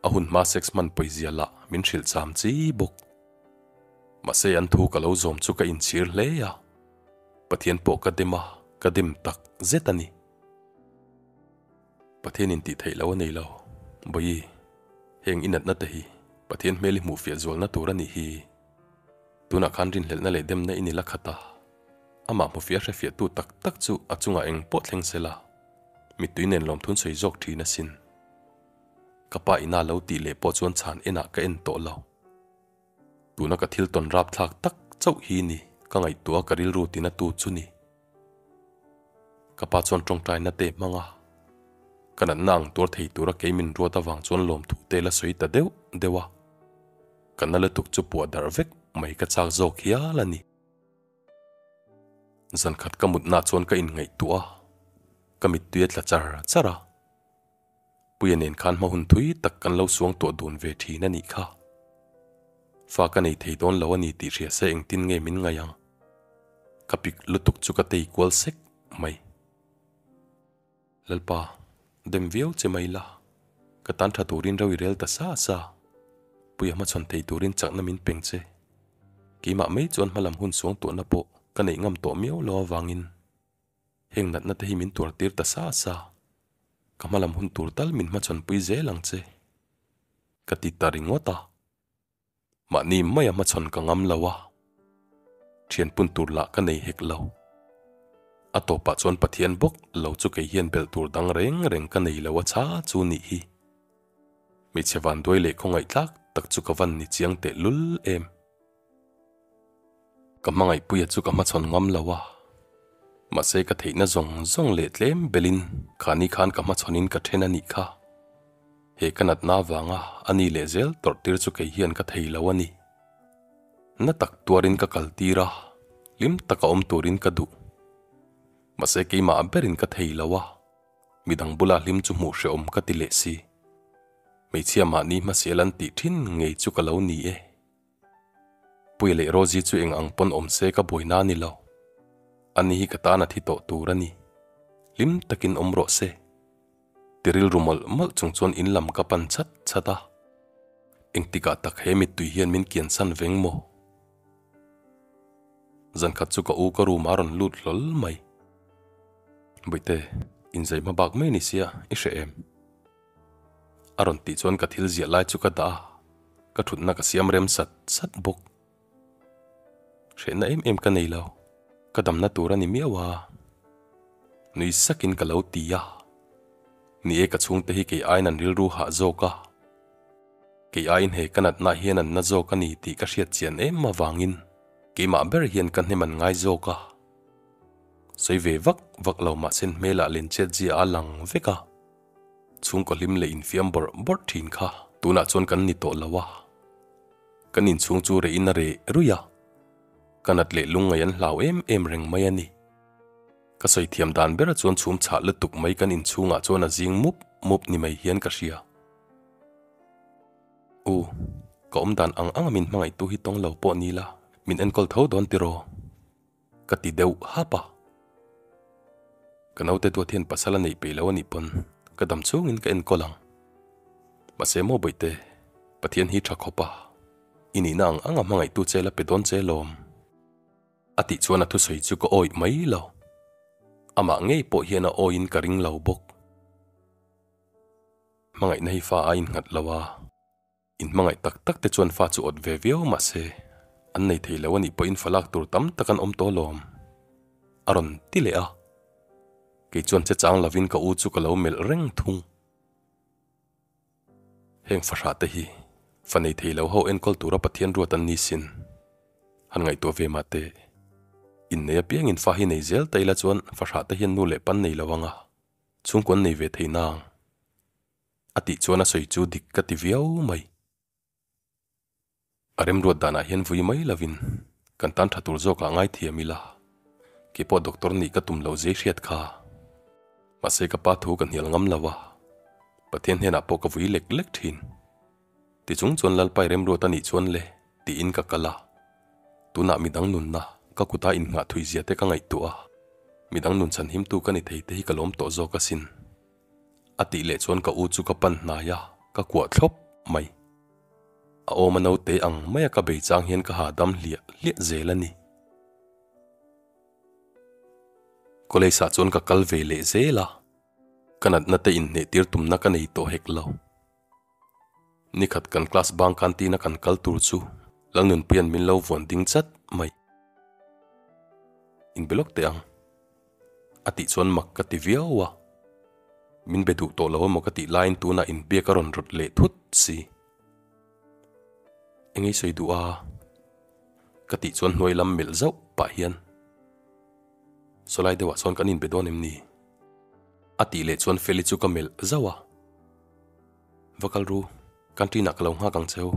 a hun hma sex hman pawizia lah min hrilh cham chi bawk. Mahse an thu ka lo zawm chu ka inchhir hle a, Pathian pawh ka dem a, ka dem tak zet a ni. Pathian in tih theih lo a nei lo. Bawi, heng i natna te hi Pathian hmel i hmuh fiah zualna tur a nih hi. Tunah khan rinhlelhna leh demna i ni la khat a, amah hmu fiah hrefiahtu tak tak chu a chungah eng pawh thleng se la, mittui nen lawmthun sawi zawk thin asin. Ka pa ina lo tih leh pawh chuan chhan enah ka en tawh lo. Tuna ka thil tawn rapthlak tak chauh hi ni ka ngaihtuah a ka rilru tina tu chu ni. Ka pa chuan tawngtaina te hmang a, ka natna ang tuar thei tura kei min ruat avang chuan lawmthu te la sawi ta deuh deuh a. Ka na lutuk chu puah darh vek mai ka chak zawk hial a ni. Zankhat ka mutna chuan ka inngaihtuah a, ka mittui a tla char char a. Puia nen khan hma hun thui tak kan lo suang tuah dun ve thin a nih kha. Fa ka nei thei dawn lo a ni tih hria se engtin nge min ngaih ang? Ka pik lutuk chu ka tei kual sek mai. Lalpa, dem viau che mai la, ka tan tha turin ro i rel ta sa sa. Puia hmachhawn thei turin chakna min peng che. Keimah mai chuan hmalam hun suang tuahna pawh ka neih ngam tawh miau lo avangin Heng natna te hi min tuar tir ta sa sa. Ka hmalam hun tur tal min hmachhawn pui zel ang che. Ka ti ta ringawt a. Mahni maia hmachhawn ka ngam lo a. Thian pun tur lah ka nei hek lo. A tawpah chuan Pathian bawk lo chu kei hian belh tur dang reng reng ka nei lo a cha chu nih hi. Hmeichhe vanduai leh khawngaihthlak tak chu ka van ni chiang teh lul em. Ka hmangaihpuia chu ka hmachhawn ngam lo a, mahse ka theihna zawng zawng leh tlem belin khani khan ka hmachhawnin ka then a nih kha. He ka natna avanga a ni leh zel tawrh tir chu kei hian ka thei lo a ni. Na tak tuarin ka kal tir a, hlim taka awm turin ka duh. Mahse keimah berin ka thei lo a, midang bula hlim chu hmuh hrehawm ka ti leh si. Hmeichhia mahni hmasial an tih thin ngei chu ka lo ni e. Puia leh Rosie chu eng ang pawn awm se ka buaina a ni lo. Ani hi ka tan a thi tawh tur a ni. Hlim takin awm rawh se. Ti rilru mawlh mawlh chung chuan in lam ka pan chat chat a. Engtikah tak he mittui hian min kiansan veng maw? Zankhat chu ka u ka room a rawn lut hlawl mai. Bawihte, inzai hma bak mai ni sia, i hre em? A rawn tih chuan ka thil ziah lai chu ka dah a, ka thutna ka siam rem sat sat bawk. Hrehna em em ka nei lo, ka damna tur a ni miau a. Nui sakin ka lo ti a, ni e ka chhungte hi kei aiin an rilru hah zawk a, kei aiin he ka natna hian an na zawk a ni tih ka hriat chian em avangin keimah ber hian ka hnem an ngai zawk a. Sawi ve vak vak lo mahse hmelah lenchet zia a lang vek a. Chhungkaw hlim leh infiam bawrh bawrh thin kha tunah chuan kan ni tawh lo a. Kan inchhung chu reh in a reh ruih a. Ka nat leh lungngaih an hlau em em reng mai a ni. Ka sawi thiam dan bera chuan chhum chhah lutuk mai kan inchhungah chuan a zing mup mup ni mai hian ka hria. U, ka awm dan ang anga min hmangaihtu hi tawng lo pawh ni la, min enkawl tho dawn tiraw? Ka ti deuh hap a. Ka naute duat hian pasal a neih peih lo a nih pawn ka dam chungin ka enkawl ang. Mahse maw bawihte, Pathian hi tha khawp a, i nihna ang anga hmangaihtu che la pe dawn che lawm. A tih chuan a thusawi chu ka awih mai lo. Amah ngei pawh hian a awiin ka ring lo bawk. Hmangaihna hi fa a innghat lo a. In hmangaih tak tak te chuan fa chu awt ve viau mahse an nei thei lo a nih pawhin fa lak tur tam tak an awm tawh alawm. A rawn ti leh a. Kei chuan che chang lovin ka u chu ka lo melh reng thung. Heng fahrah te hi fa nei thei lo ho enkawl tura Pathian ruat an ni sin. Han ngaihtuah ve mah teh. Innei apiangin fa hi nei zel ta ila chuan fahrah te hian nu leh pan nei lo anga chhungkaw an nei ve thei nang. A tih chuan a sawi chu dik ka ti viau mai. A remruat danah hian vui mai lovin kan tan tha tur zawkah ngaithiam ila, keipawh doctor nih ka tum loh zei hriat kha. Mahse ka pa thu ka hnial ngam lo a, Pathian hnenah pawh ka vui lek lek thin. Tichung chuan Lalpai remruat a nih chuan le tiin ka kal a. Tunah midang nunna ka kuta innghah thui zia te ka ngaihtuah a, midang nun chhanhimtu ka ni thei te hi ka lawm tawh zawk asin. A tih leh chuan ka u chu ka pan hnai a, ka kuah thlawp mai. A awm a naute ang maia ka bei chang hian ka hahdam hliah hliah zel a ni. College ah chuan ka kal ve leh zel a, ka natna te inhneh tir tumna ka nei tawh hek lo. Nikhat kan class bang canteen a kan kal tur chu Lalnunpuia'n min lo vuan ding chat mai. Inbe lawk teh ang. A tih chuan mak ka ti viau a. Min be duh tawh lo emaw ka tih laiin tunah inbiak a rawn rawt leh thut si. Engei sawi duh a? Ka tih chuan hnuai lam melh zauh pah hian Sawlai deuhah chuan kan inbe dawn em ni? A tih leh chuan Feli chu ka melh zauh a. Va kal ru, canteen ah ka lo nghak ang cheu.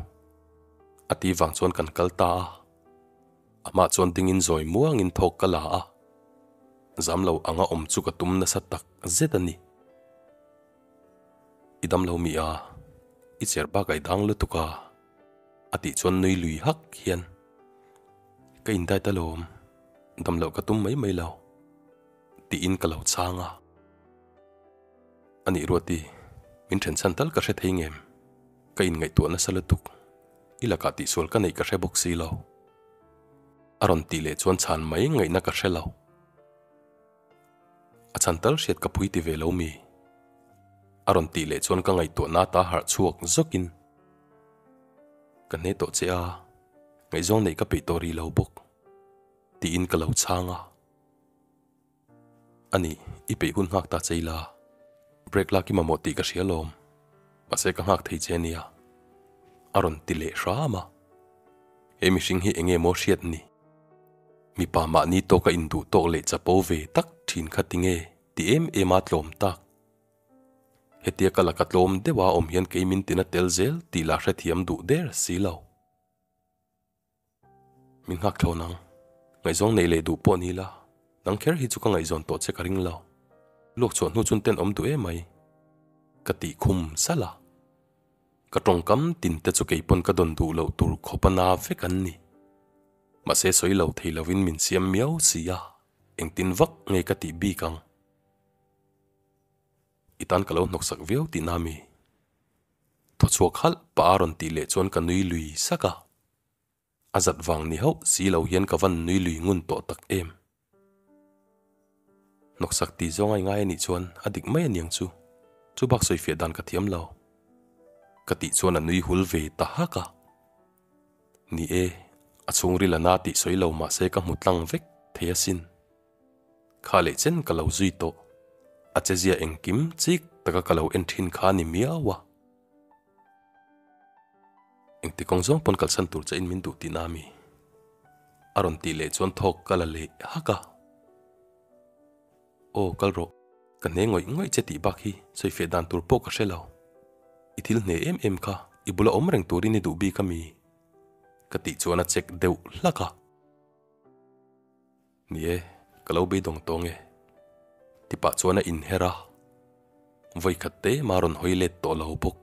A ti vang chuan kan kal ta a. Amah chuan dingin zawi muangin thawk ka la a. Zam lo anga awm chu ka tum nasa tak zet a ni. I dam lo mi a, i cher bak a i dang lutuk a, a tih chuan nui lui hak hian ka in diet alawm, dam loh ka tum mai mai lo, tiin ka lo chhang a. A nih Ruati, min then chhan tal ka hre thei ngem? Ka inngaihtuah nasa lutuk, i lakah tihsual ka neih ka hre bawk si lo. A rawn tih leh chuan chhan mai ngaihna ka hre lo. A chhan tal hriat ka phui ti ve lo mi? A rawn tih leh chuan ka ngaihtuahna ta harh chhuak zawkin ka hne tawh che a, ngaihzawng neih ka peih tawh rih lo bawk tiin ka lo chhang a. A nih, i peih hun nghak ta che ila, break lak i mamawh tih ka hria lawm, mahse ka nghak thei che ania, a rawn ti leh hram a. He mihring hi enge maw hriat ni? Mipa mahni tawka induh tawk leh chapo ve tak thin kha tinge ti em em a tlawm tak? Hetia ka laka tlawm deuha awm hian kei min tina tel zel tih la hrethiam duh der si lo. Min nghak thlawn ang. Ngaihzawng neih leh duh pawh ni la, nang kher hi chu ka ngaihzawn tawh che ka ring lo. Luak chhuah hnu chun ten awm duh em mai. Ka tih khum salh a. Ka tawngkam tin te chu keipawn ka dawn duh loh tur khawp a na vek an ni. Mahse sawi lo thei lovin min siam miau si a, engtin vak nge ka tih bik ang. I tan ka lo hnawksak viau tihna mi? Thaw chhuak halh pah a rawn tih leh chuan ka nui lui sak a. A zat vang ni hauh si lo hian ka van nui lui ngun tawh tak em. Hnawksak tih zawng a i ngai a nih chuan a dik mai aniang chu. Chu bak sawifiah dan ka thiam lo. Ka tih chuan a nui hul ve ta hak a. Ni e, a chhungril a na tih sawi lo mahse ka hmu tlang vek thei asin. Kha leh chen ka lo zui tawh. A chezia engkim chik taka ka lo en thin kha a ni miau a. Engti kawng zawng pawn kalsan tur che in min duh tihna ami? A rawn tih leh chuan thawk ka la leh hak a. Aw kal rawh, ka hne ngawih ngawih che tih bak hi sawifiah dan tur pawh ka hre lo. I thil hne em em kha i bula awm reng turin i duh bik ami? Ka tih chuan a check deuh hlak a. Ni e, ka lo beidawng tawng e. Ti pah chuan a inher a, vawikhat te mah rawn hawi let tawh lo bawk.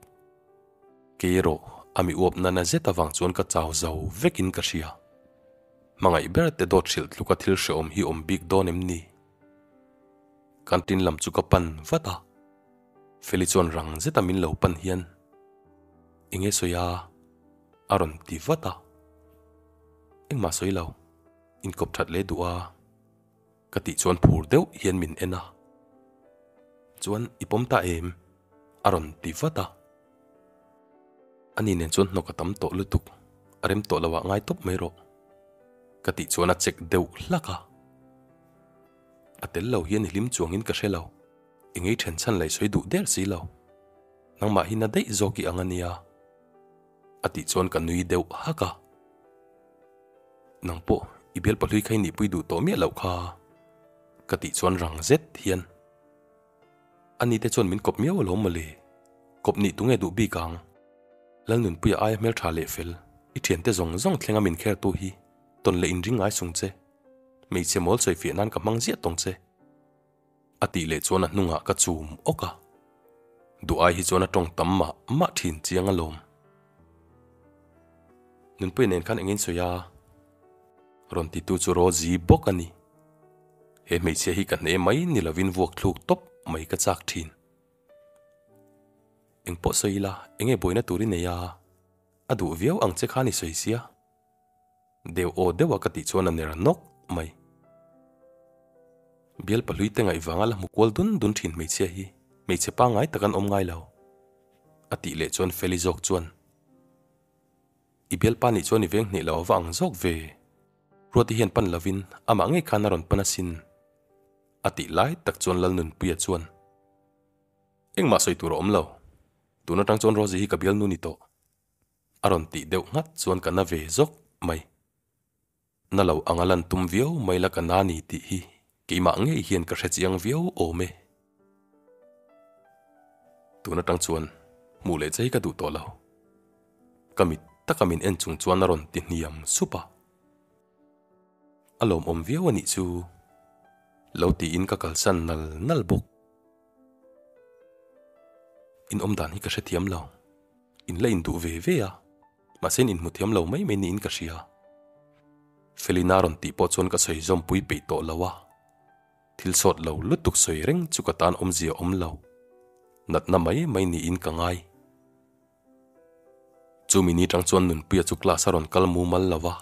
Kei erawh a mi uap nana zet avang chuan ka chau zo vekin ka hria. Hmangaih ber te dawt hrilh tluka thil hrehawm hi awm bik dawn em ni? Canteen lam chu ka pan vat a, Feli chuan rang zeta min lo pan hian, Enge sawi a? a rawn ti vat a. Engmah sawi lo. Inkawp that leh duh a ka tih chuan phur deuh hian min en a, chuan i pawm ta em? a rawn ti vat a. Ani nen chuan hnawk a tam tawh lutuk, a rem tawh lo ah ngai tawp mai rawh ka tih chuan a check deuh hlak a. A tel lo hian i hlim chuangin ka hre lo, i ngei then chhan leh sawi duh der si lo, nangmah hi na daih zawk i ang a nia a tih chuan ka nui deuh hak a. Nang pawh i bialpa hlui kha i nihpui duh tawh miah loh kha ka tih chuan rang zet hian ani te chuan min kawp miau alawm mawle, kawp nih tunge duh bik ang? Lalnunpuia aia hmeltha leh fel i thiante zawng zawng thlenga min khertu hi tawn leh inring ngai sung che, hmeichhe mawl sawifiah nan ka hmang ziah tawng che. A tih leh chuan a hnungah ka chum awk a, duh ai hi chuan a tawng tam mah mah thin chiang alawm. Nunpuia nen khan engin sawi a? Rawn titu chu Rosie bawk a ni. He hmeichhia hi ka hne mai ni lovin vuak thluk tawp mai ka chak thin. Engpawh sawi ila enge buaina tur i nei a? A duh viau ang che khan i sawi sia. Deuh aw deuh a ka tih chuan a ner nawk mai. Bial pahlui te ngaih vanga la hmu kual dun dun thin hmeichhia hi hmeichhe pangngai tak an awm ngai lo. A tih leh chuan Feli zawk chuan, I bialpa nih chuan i veng hneh lo ava ang zawk ve. Ruati hian pan lovin amah ngei khan a rawn pan asin. A tih lai tak chuan Lalnunpuia chuan. Engmah sawi tur a awm lo. Tun atang chuan Rosie hi ka bialnu ni tawh. A rawn tih deuh nghat chuan ka na ve zawk mai. Na lo anga lan tum viau mai la ka na ni tih hi keimah ngei hian ka hre chiang viau awm e. Tun atang chuan hmuh leh che hi ka duh tawh lo. Ka mit taka min en chung chuan a rawn ti hniam sup a. A lawmawm viau a nih chu lo tiin ka kalsan nal nal bawk. In awm dan hi ka hrethiam lo. In la induh ve ve a, mahse in inhmu thiam lo mai mai niin ka hria. Felina rawn tih pawh chuan ka sawi zawmpui peih tawh lo a. Thil sawt lo lutuk sawi reng chu ka tan awmzia awm lo. Natna mai mai niin ka ngai. Chumi ni tang chuan Nunpuia chu class a rawn kal mumal lo a.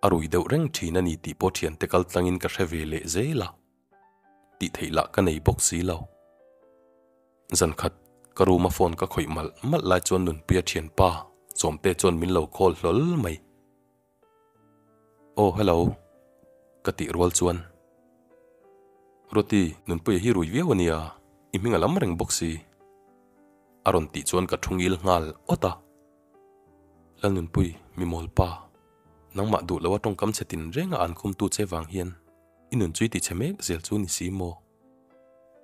A rui deuh reng thin a ni tih pawh thiante kal tlangin ka hre ve leh zel a. Tih theih lah ka nei bawk si lo. Zan khat ka room a phone ka khawih malh malh lai chuan Nunpuia thianpa Chawmte chuan min lo call hlawl mai. Aw hello ka tih rual chuan Ruati Nunpuia hi rui viau a nia, i hming a lam reng bawk si a rawn tih chuan ka thu ngil nghal awt a. Lalnunpui mi mawl pa, nangmah duh lo a tawngkam che tin reng a an khumtu che vang hian i nun chu i ti chhe mek zel chu ni si maw?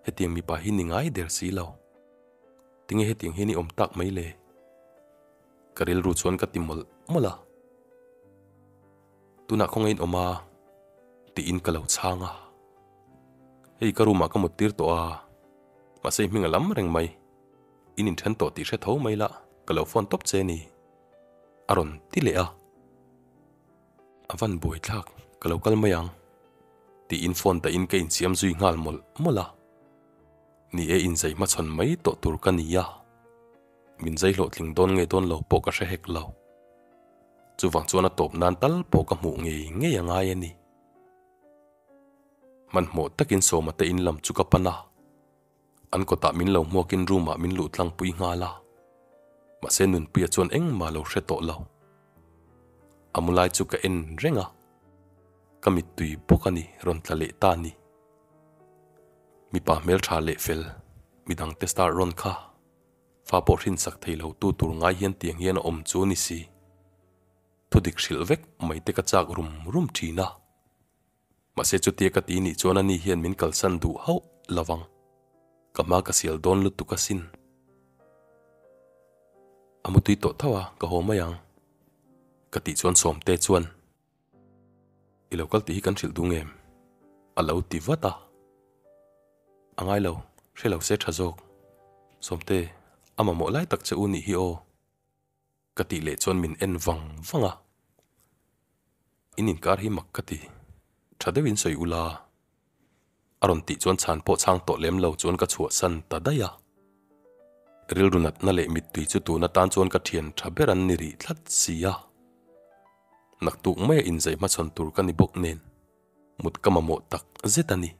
Hetiang mipa hi ni ngai der si lo. Tinge hetiang hian i awm tak mai le? Ka rilru chuan ka ti mawlh mawlh a. Tunah khawnge in awm a? tiin ka lo chhang a. Hei ka room ah ka mut tir tawh a, mahse i hming a lam reng mai. In inthen tawh tih hre tho mai la, ka lo phone tawp che ni. A rawn ti leh a. A van buai thlak, ka lo kal mai ang. Tiin phone dahin ka insiam zui nghal mawlh mawlh a. Ni e inzai hmachhawn mai tawh tur ka ni a. Min zai hlawhtling dawn nge dawn lo pawh ka hre hek lo. Chuvang chuan a tawp nan tal pawh ka hmuh ngei ngei a ngai a ni. Hmanhmawh takin Sawma te in lam chu ka pan a. An kawtah min lo hmuakin room ah min luh tlangpui nghal a, mahse Nunpuia chuan engmah lo hre tawh lo. A mu lai chu ka en reng a, ka mittui bawk a ni rawn tla leh ta ni. Mipa hmeltha leh fel, midangte star rawn kha, fa pawh hrinsak thei lo tu tur ngai hian tiang hian a awm chu ni si. Thudik hrilh vek mai te ka chak rum rum thin a. Mahse chutia ka ti nih chuan ani hian min kalsan duh hauh lo vang. Ka hma ka sial dawn lutuk asin. A mutui tawh tho a, ka haw mai ang. Ka tih chuan Sawmte chuan, I lo kal tih hi kan hrilh duh ngem? A lo ti vat a. A ngai lo, hre lo se tha zawk. Sawmte, a mamawh lai tak che u nih hi aw. Ka tih leh chuan min en vang vang a, In inkar hi mak ka ti, tha deuhin sawi ula. A rawn tih chuan chhan pawh chhang tawh lem lo chuan ka chhuahsan ta daih a. Rilru natna leh mittui chu tun atan chuan ka thian tha ber an ni rih tlat si a. Naktuk maia inzai hmachhawn tur ka ni bawk nen mut ka mamawh tak zet a ni.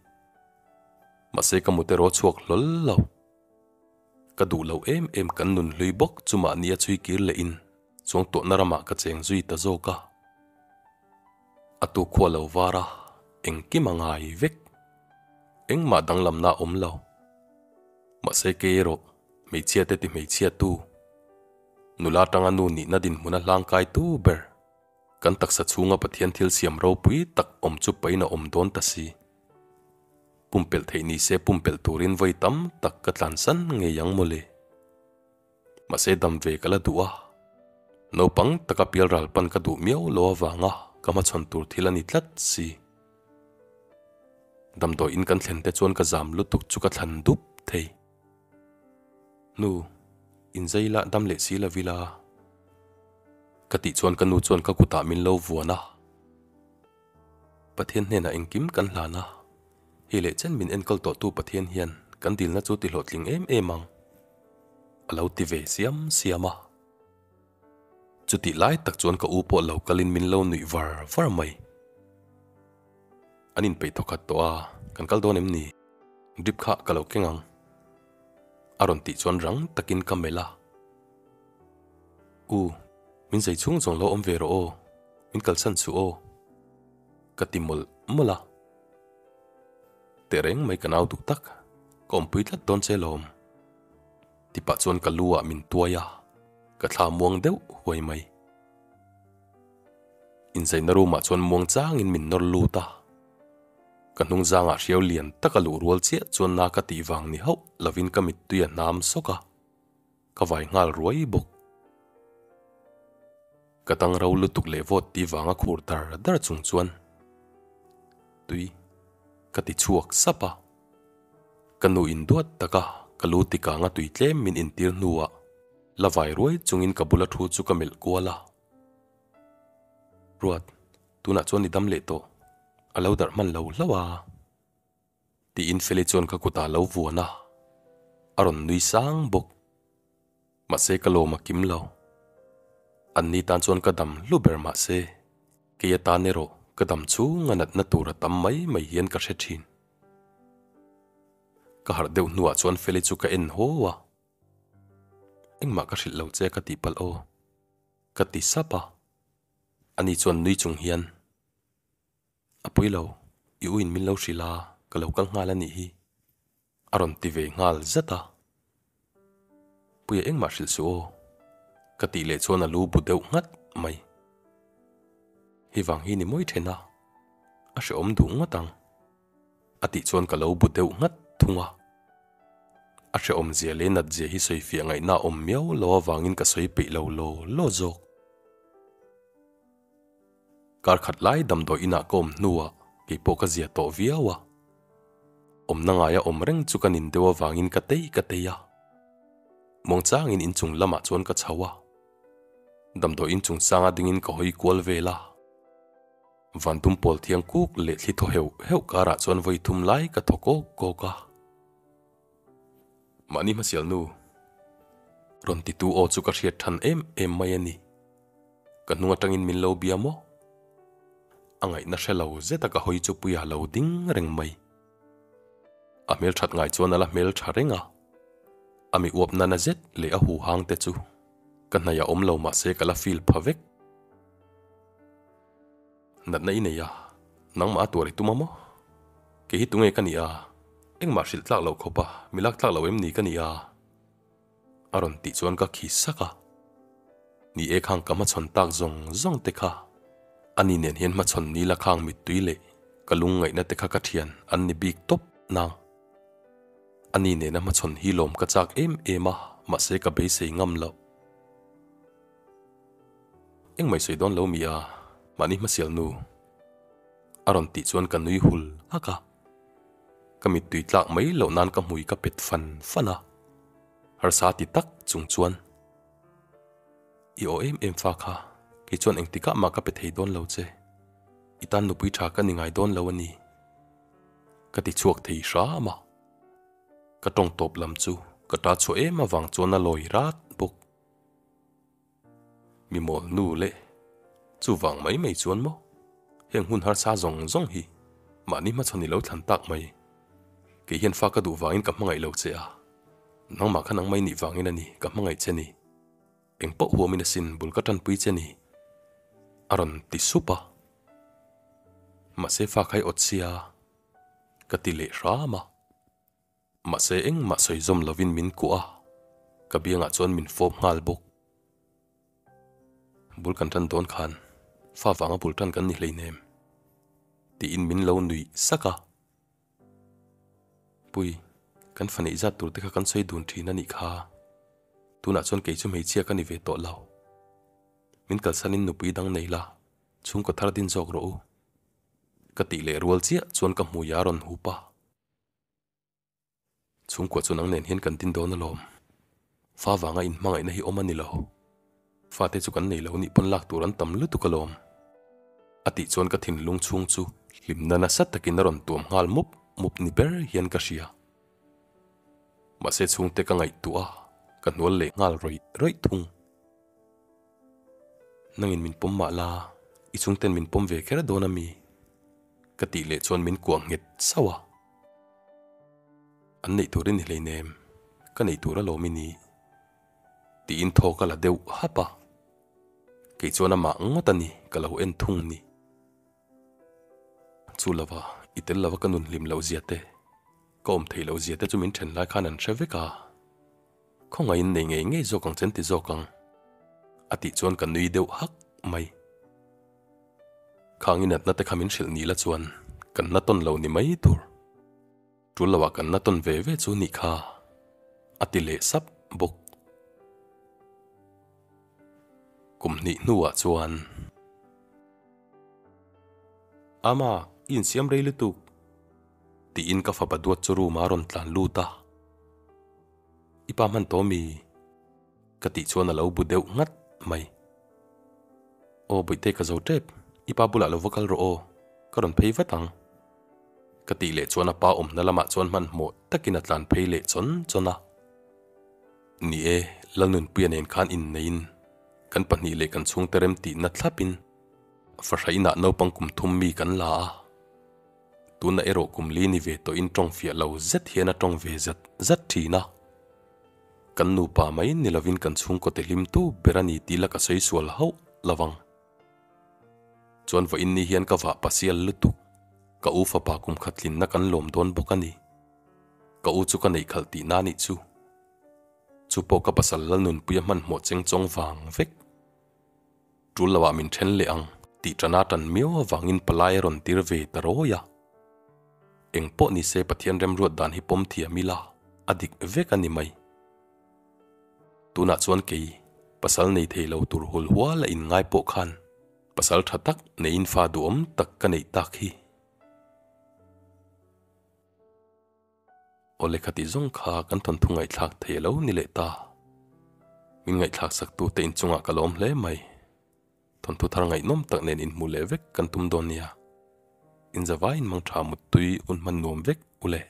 Mahse ka mut erawh chhuak hlawl lo. Ka duh lo em em kan nun hlui bawk chu mahni a chhui kir leh in chuang tawhna ramah ka cheng zui ta zawk a. A tu khua lo var a, engkim a ngai vek. Engmah danglamna a awm lo. Mahse kei erawh hmeichhia te ti hmeichhia tu, nula atanga nu nihna dinhmun a hlangkai tu ber, kan taksa chhunga Pathian thil siam ropui tak awm chu pain a awm dawn ta si. Pumpelh theih ni se pumpelh turin vawi tam tak ka tlansan ngei ang mawle. Mahse dam ve ka la duh a, naupang taka pialral pan ka duh miau lo avanga ka hmachhawn tur thil a ni tlat si. Damdawi in kan thlen te chuan ka zam lutuk chu ka thlan dup thei. Nu, inzei la dam leh si lo ila. Ka tih chuan ka nu chuan ka kutah min lo vuan a. Pathian hnenah engkim kan hlan a, hei leh chen min enkawl tawhtu Pathian hian kan dilna chu ti hlawhtling em em ang, a lo ti ve siam siam a. Chutih lai tak chuan ka u pawh lo kalin min lo nuih var var mai. An inpeih thawkhat tawh a, kan kal dawn em ni? Drip kha ka lo keng ang, a rawn tih chuan rang takin ka melh a. U, min zai chhung zawng lo awm ve rawh aw, min kalsan suh aw, ka ti mawlh mawlh a. Tehreng mai ka nau duh tak, ka awmpui tlat dawn che lawm. Ti pah chuan ka lu ah min tuai a, ka thla muang deuh huai mai. Inzaina room ah chuan muang changin min nawr lut a. Ka hnung zangah hriau lian taka luh rual chiah chuan na ka tih vang ni hauh lovin ka mittui a hnam sawk a, ka vai nghal ruai bawk. Ka tang ro lutuk leh vawt tih vanga khur dar dar chung chuan tui ka ti chhuak sap a. Ka nu in duat taka ka lu tikanga tui tlem min intir hnuah la vai ruai chungin ka bula thu chu ka melh kual a. Ruat, tunah chuan i dam leh tawh, a lo darh hman lo hlauh a. Tiin Feli chuan ka kutah a lo vuan a, a rawn nui sang bawk. Mahse ka lawm a kim lo. Anni tan chuan ka dam hlu ber mahse kei atan erawh ka dam chhung a natna tur a tam mai mai hian ka hre thin. Ka harh deuh hnuah chuan Feli chu ka en haw a. Engmah ka hrilh lo che ka tih palh aw. Ka ti sap a. Ani chuan nui chung hian. A pui lo, i u in min lo hrilh a, ka lo kal nghal a nih hi. A rawn ti ve nghal zat a. Puia engmah hrilh suh aw. Ka tih leh chuan a lu bu deuh nghat mai. Hei vang hi ni mawi then a, a hrehawm duh ngawt ang. A tih chuan ka lo bu deuh nghat thung a. A hrehawm zia leh nat zia hi sawi fiah ngaihna a awm miau lo avangin ka sawi peih lo law law zawk. Kar khat lai damdawi inah ka awm hnuah kei pawh ka zia tawh viau a. Awmna ngaia awm reng chu ka nin deuh avangin ka tei ka tei a. Muangchangin inchung lamah chuan ka chho a. Damdawi inchung sanga dingin ka hawi kual vel a. Vandum pawl thiang kuk leh thli thaw heuh heuh karah chuan vawi thum lai ka thaw kawk kawk a. Mahni hmasial nu rawn titu aw chu ka hriat than em em mai a ni. Ka hnung atangin min lo bia maw? A ngaihna hre lo zeta ka hawi chu puia lo ding reng mai. A hmel that ngai chuan a la hmel tha reng a. A mi uap nana zet leh a huhang te chu ka hnaih a awm lo mahse ka la feel pha vek. Natna i nei a, nangmah a tuar i tum a maw? Kei hi tunge ka nih a, engmah hrilh tlak loh khawp a, mi lak tlak loh em ni ka nih a? A rawn tih chuan ka khi sak a. Ni e khang ka hmachhawn tak zawng zawng te kha, ani nen hian hmachhawn ni la khang mittui leh ka lungngaihna te kha ka thian an ni bik tawp nang. Ani nena hmachhawn hi lawm ka chak em em a, mahse ka beisei ngam loh. Engmah i sawi dawn lo mi a, mahni hmasial nu a rawn tih chuan ka nui hul hak a. Ka mittui tlak mai loh nan ka hmui ka pet fan fan a, harsa ti tak chung chuan I aw em em fa kha, kei chuan engtikah mah ka pe thei dawn lo che, i tan nupui tha ka ni ngai dawn lo a ni ka ti chhuak thei hram a. Ka tawng tawp lam chu ka ta chhuah em avang chuan a lawi rat bawk. Mi mawl nu leh chuvang mai mai chuan maw heng hun harsa zawng zawng hi mahni hmachhawn i lo thlan tak mai. Kei hian fa ka duh vangin ka hmangaih lo che a, nangmah kha nangmah i nih vangin a ni ka hmangaih che ni. Eng pawh huamin asin bul ka tanpui che ni a rawn ti sup a. Mahse fa kha i awt sia ka ti leh hram a. Mahse engmah sawi zawm lovin min kuah a, ka biangah chuan min fawp nghal bawk. Bul kan tan dawn khan fa vanga bul tan kan ni hleinem tiin min lo nuih sak a. Pui, kan fa neih zat tur te kha kan sawi dun thin a nih kha. Tunah chuan kei chu hmeichhia ka ni ve tawh lo. Min kalsanin nupui dang nei la, chhungkaw thar din zawk rawh u. Ka tih leh rual chiah chuan ka hmui a rawn hup a. Chhungkua chu nang nen hian kan din dawn alawm. Fa vanga inhmangaihna hi awm a ni lo. Fate chu kan nei lo nih pawn lak tur an tam lutuk alawm. A tih chuan ka thinlung chhung chu hlimna nasa takin a rawn tuam nghal mup mup ni ber hian ka hria. Mahse chhungte ka ngaihtuah a, ka hnual leh nghal rawih rawih thung. Nangin min pawm mah la, i chhungten min pawm ve kher dawn a mi? Ka tih leh chuan min kuah nghet sauh a. An neih tur i ni hleinem, ka neih tur alawm i ni. Tiin thaw ka la deuh hap a. Kei chuan amah ngawt a ni ka lo en thung ni. Chu lova i tel lova ka nun hlim loh zia te, ka awm theih loh zia te chu min then lai khan an hre vek a. Khawngaihin nei ngei ngei zawk ang che an ti zawk ang a tih chuan ka nui deuh hak mai. Khang i natna te kha min hrilh ni la chuan kan na tawn lo ni mai tur. Tul loah kan na tawn ve ve chu nih kha a ti leh sap bawk. Kum hnih hnuah chuan. Ama, i insiam rei lutuk tiin ka fapa duat chu room ah a rawn tlan lut a. I pa hman tawh mi? Ka tih chuan a lo bu deuh nghat mai. Aw Bawihte ka zo tep, i pa bulah lo va kal rawh aw, ka rawn phei vat ang. Ka tih leh chuan a pa awmna lamah chuan hmanhmawh takin a tlan phei leh chawn chawn a. Ni e, Lalnunpuia nen khan inneiin kan pahnih leh kan chhungte rem tihna thlapin fahra inah naupang kum thum mi kan la a. Tuna erawh kum li ni ve tawhin tawng fiah lo zet hian a tawng ve zat zat thin a. Kan nupa mai ni lovin kan chhungkaw te hlimtu ber a ni tih la ka sawi sual hauh lo vang. Chuan vawiin ni hian ka vah pasial lutuk, ka u fapa kum khat tlinna kan lawm dawn bawk a ni. Ka u chu ka neih khalh tihna a nih chu. Chu pawh ka pasal Lalnunpuia hmanhmawh cheng chawng vang vek. Tul loah min then leh ang tih tana tan miau avangin palai a rawn tir ve ta rawi a. Eng pawh ni se Pathian remruat dan hi pawm thiam ila a dik vek a ni mai. Tunah chuan kei pasal nei thei lo tur hul hual a inngai pawh khan pasal tha tak neiin fa duhawm tak ka neih tak hi. Aw lehkha tih zawng kha kan thawnthu ngaihthlak thei alo ni leh ta. Min ngaihthlak sak tu te inchungah ka lawm hle mai. Thawnthu thar ngaihnawm tak nen inhmu leh vek kan tum dawn nia. Inzavaiin mangtha muttui un hman nuam vek u le.